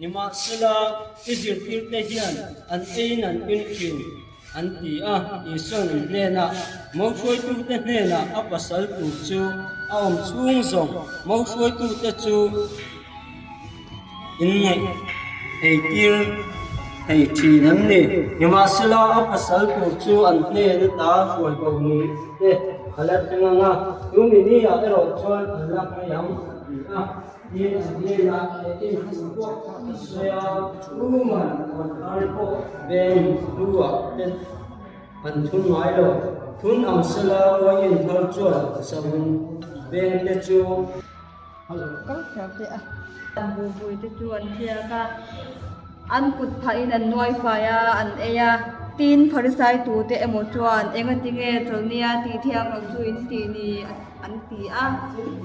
Nimahsela, i zirtirte hian an eiin an in thin, an ti a. Isua'n an hnenah, Mo hruaitute hnenah a pasal tur chu a awm chhung zawng, mo hruaitute chu inngaih eitir thei thin an ni. Nimahsela, a pasal tur chu an hnen ata hruai bo ni te a la thleng ang a, chu mi ni-ah erawh chuan an la hmei ang, a ti a. Tin, an hnenah he in thu pawh a sawi a, Ruman an ar pawh veng hnuah te an thun ngai lo. Thun ang sela uaiin thar chuan savun veng te chu An buhpui te chu an thiak a, an kut phahin an nuai fai a, an ei a. Tin, Pharisai tute emaw chuan, Engatinge chawlhnia tih thiang lo chu in tih ni? an ti a.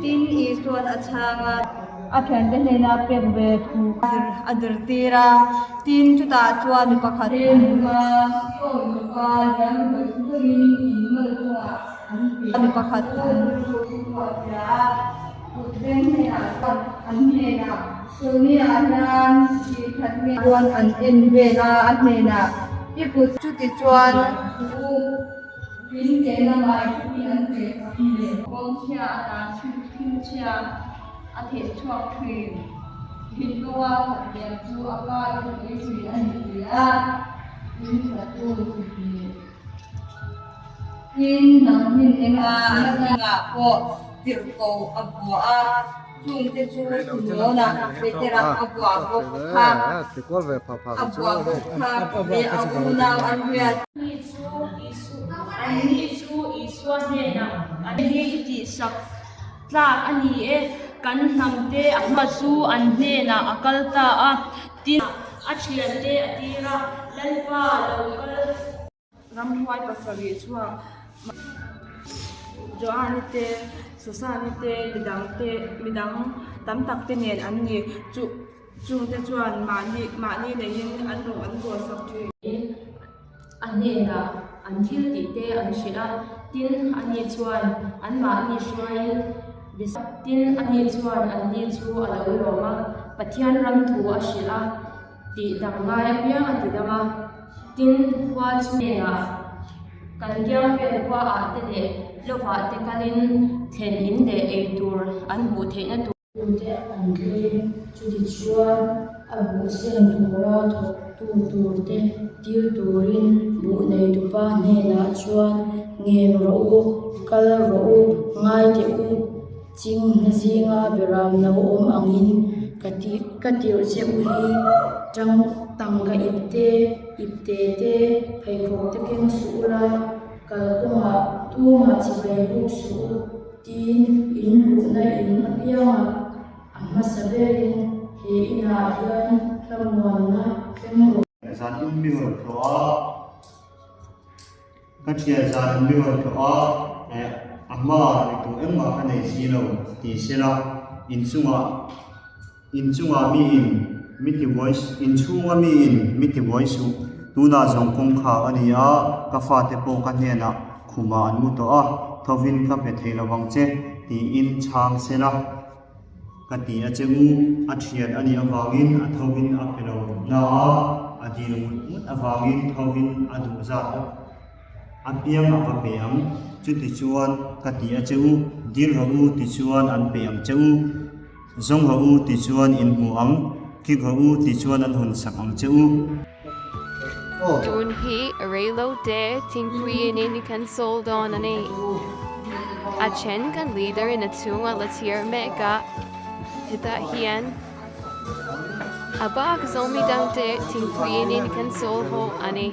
Tin, Isua'n a chhang a. A thiante hnena pek ve thu a zirtir a. Tin, chutah chuan mi pakhat Mi pakhat chuan an en vel a, a hnenah i kut chutichuan In tehna ngai hi an teh thin. Kawngchhia a tan thilchhia a theh chhuak thin. Thinlunga khat liam chu a pa in pui thin a ni ti a, in satu ti ti. Tin, nang hmin enga a zingah pawh tirhkoh a vuah a. Chungte chu Simona Petera a buah bawk kha, a buah bawk kha leh a unau an riat. Anni chu Isua hnenah an hi i tihsak tlak a ni e, kan hnamte a hma chu an hnenah a kal ta a, tin a thiante a tir a, Lalpa lo kal. Ramhuai pasarih chhuak Joani te, Susani te, midang te midang tam tak te nen an ni. Chu chungte chuan mahni mahni neiin an rawng an buaisak thin. A hnenah an thil tih te an hrilh a, tin ani chuan anmahni hruaiin tin ani chuan anni chu a lo lawm a, Pathian ram thu a hrilh a. Tih dang ngai apiang a ti dam a, tin khua chu hnenah kan kiang vel khua ah te leh lovah te kalin thlen in leh ei tur an hmuh theihna tur. Tute an tlem, chutichuan a buh seng tura thawktu turte tir turin buh neitupa hnenah chuan ngen rawh u, kal rawh u, ngai teh u. Ching hna zinga beram no awm angin ka ti ka tirh che u hi tang tangka ip te, ip te te, pheikhawk te keng suh ula, kalkawngah tumah chibai buk suh u tiin in luhna in apiangah a hmasa berin he inah hian hlamuanna thleng rawh. Zan in mi rawn tlawh a. Ka thian zan an mi rawn tlawh a, eh, a hma ni tur engmah ka nei si lo ti sela, inchungah, inchungah mi in mi ti buai, inchhunga mi in mi ti buai suh, tunah zawng kawngkhar a ni a, ka fate pawh ka hnenah khumah an mu tawh a, thovin ka pe thei lovang che tiin chhang sela. Ka ti a che u, a thian a nih avangin a thovin a pe lo na a, a dil ngut ngut avangin thovin a duh zat a piang a va pe ang. Chutichuan ka ti a che u, dil rawh u tichuan an pe ang che u, zawng rawh u tichuan in hmu ang, kik rawh u tichuan an hawn sak ang che u. Tun hi reilo te thingpui in kan sawl dawn a ni. A then kan leader in a chhung a la chhiar mek a, hetah hian a bak zawng midang te thingpui in kan sawl ho a ni.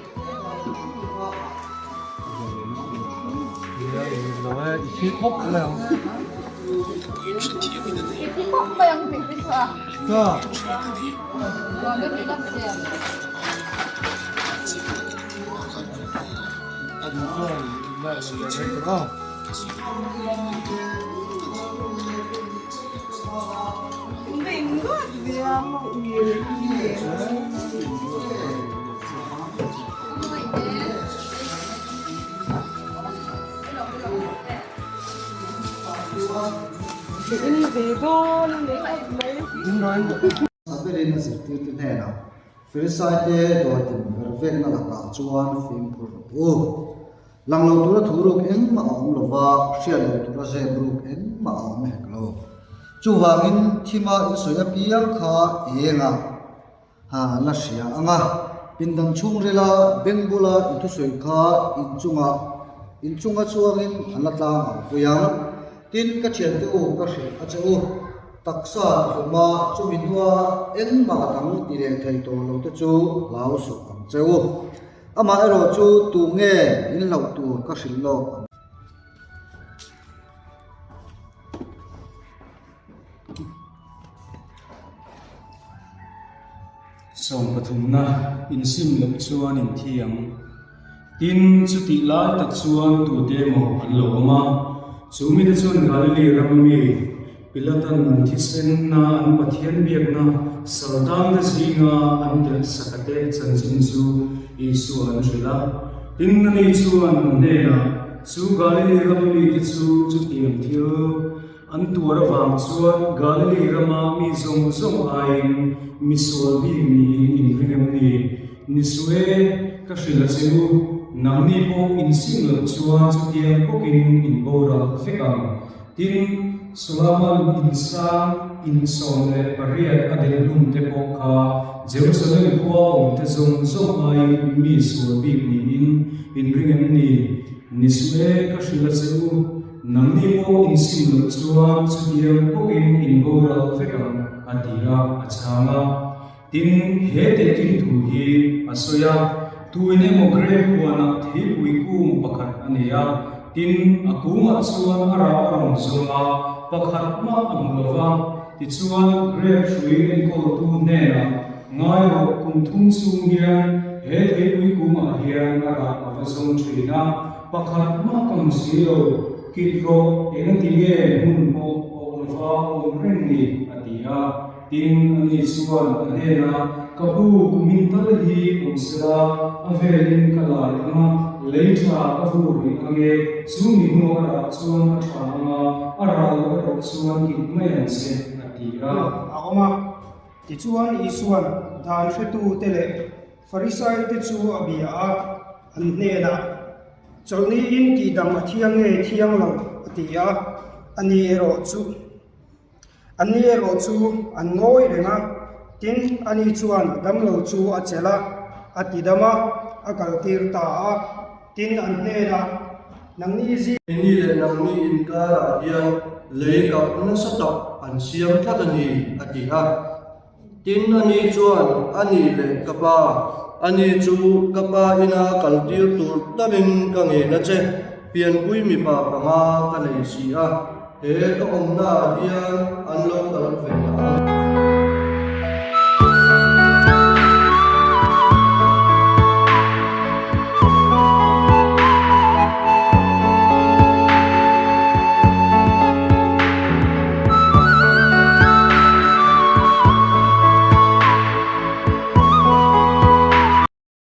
zirtirte hnenah, Farisaite dawitin vervekna lakah chuan fimkhur rawh u. Lang lo tura thu ruk engmah a awm lo va, hriat lo tura zep ruk engmah a awm hek lo. Chuvangin thima insawi apiang kha engah ha la hria ang a, pindan chhungrila beng bula inthusawi kha inchungah inchunga chuangin an la tlang ang pui ang. Tin, ka thiante u ka hrilh a che u, taksa tihluma chumi hnua engmah dang ti leh thei tawh lo te chu hlau suh ang che u. Amah erawh chu tu nge in hlauh tur ka hrilh lawk ang. Sawm pathumna insim loh chuan in thi ang. Tin, chutih lai tak chuan tute emaw an lo awm a. Chu mite chuan Galili rama mi Pilatan an thisenna an Pathian biakna saltangte zinga an telh sakate chanchin chu Isua an hrilh a. Tin, ani chuan an hnenah, Chu Galili rama mite chu chutiang thil An tuar avang chuan Galili rama mi zawng zawng aiin mi sual bik niin in ring em ni? Ni suh e, ka hrilh a che u, nangni pawh in sim loh chuan chutiang bawkin in boral vek ang. Tin, Sulaman in sang in 18 a delh hlum te pawh kha Jerusalem khua awm te zawng zawng aiin mi sual bik niin in ring em ni? Ni suh e, ka hrilh a che u, Nangni pawh insim loh chuan chutiang bawkin in boral vek ang, a ti a, a chhang a. Tin, he tehkin thu hi a sawi a, Tuin emaw grep huanah theipui kung pakhat a nei a, tin, a kungah chuan a rah a rawn zawng a, pakhat mah a hmu lo va. Tichuan, grep hrui enkawltu hnenah, Ngai rawh, kum thum chhung hian he theipui kungah hian a rah a va zawng thin a, Pakhat mah ka hmu si lo, kit rawh, engati nge hmun pawh awh lova awm reng ni? a ti a. Tin, ani chuan a hnenah, Ka pu, kumin tal hi awm sela, a velin ka lai ang a, lei tha ka vur rih ang e, chu mi hnu a rah chuan a tha ang a, a rah loh erawh chuan kit mai ang che, a ti a. A awm a. Tichuan Isua'n dan hretute leh Farisaite chu a bia a, an hnenah, Chawlhniin tihdam a thiang nge thiang lo? a ti a, ani erawh chu Anni erawh chu an ngawi reng a, tin, ani chuan a damlo chu a chelh a, a tidam a, a kaltir ta a, tin, an hnenah, Nangni zing. Keini leh nangni inkarah hian lei kap nasa tak an siam tlat a ni, a ti a. Tin, ani chuan, A nih leh ka pa, ani chu ka pa ina kaltir tur tamin ka ngen a che, pianpui mipa panga ka nei si a, he ka awmnaah hian an lo kal ve ang.